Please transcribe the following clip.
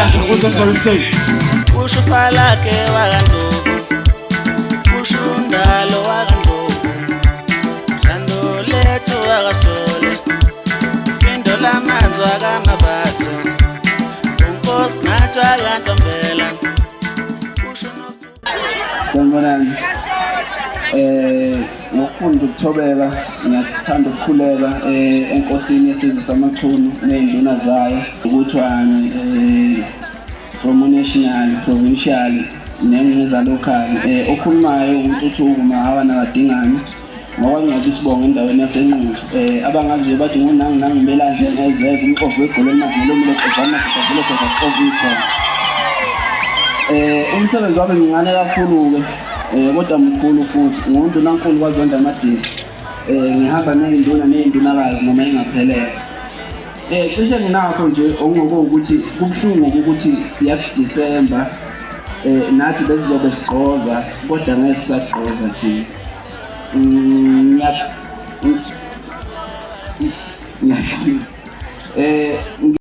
Kusenza. Kusho uFalakhe wakaNdlovu, kusho uNdalo wakaNdlovu, Thando lethu wakasole, Findo lamanzi wakaMabaso, uNkosi nathi wakaNtombela, kusho Sanibonani. Ngokufunda ukuthobeka, ngiyathanda ukukhuleka enkosini yesizwe samaChunu nezinduna zayo, ukuthi from national, provincial nengeza local. Okhulumayo uNtuthuko Mahawa nakadingane ngokwangcobo isibongo endaweni yaseNquthu. Abangaziyo bathi ngunangi nangibelandle ngezeze umxovu wegolo enazi ngelomo lexovana sisavele sasixova ikhona. Umsebenzi wami mncane kakhulu-ke, kodwa mkhulu futhi. Ngundunankulu kwaZonda Amadini. Ngihamba ney'nduna ney'ndunakazi noma ingaphelele. Cishe nginakho nje okungokuthi kubuhlungu ukuthi siya kuDisemba, nathi besizobe sigqoza kodwa ngeke sisagqoza thina.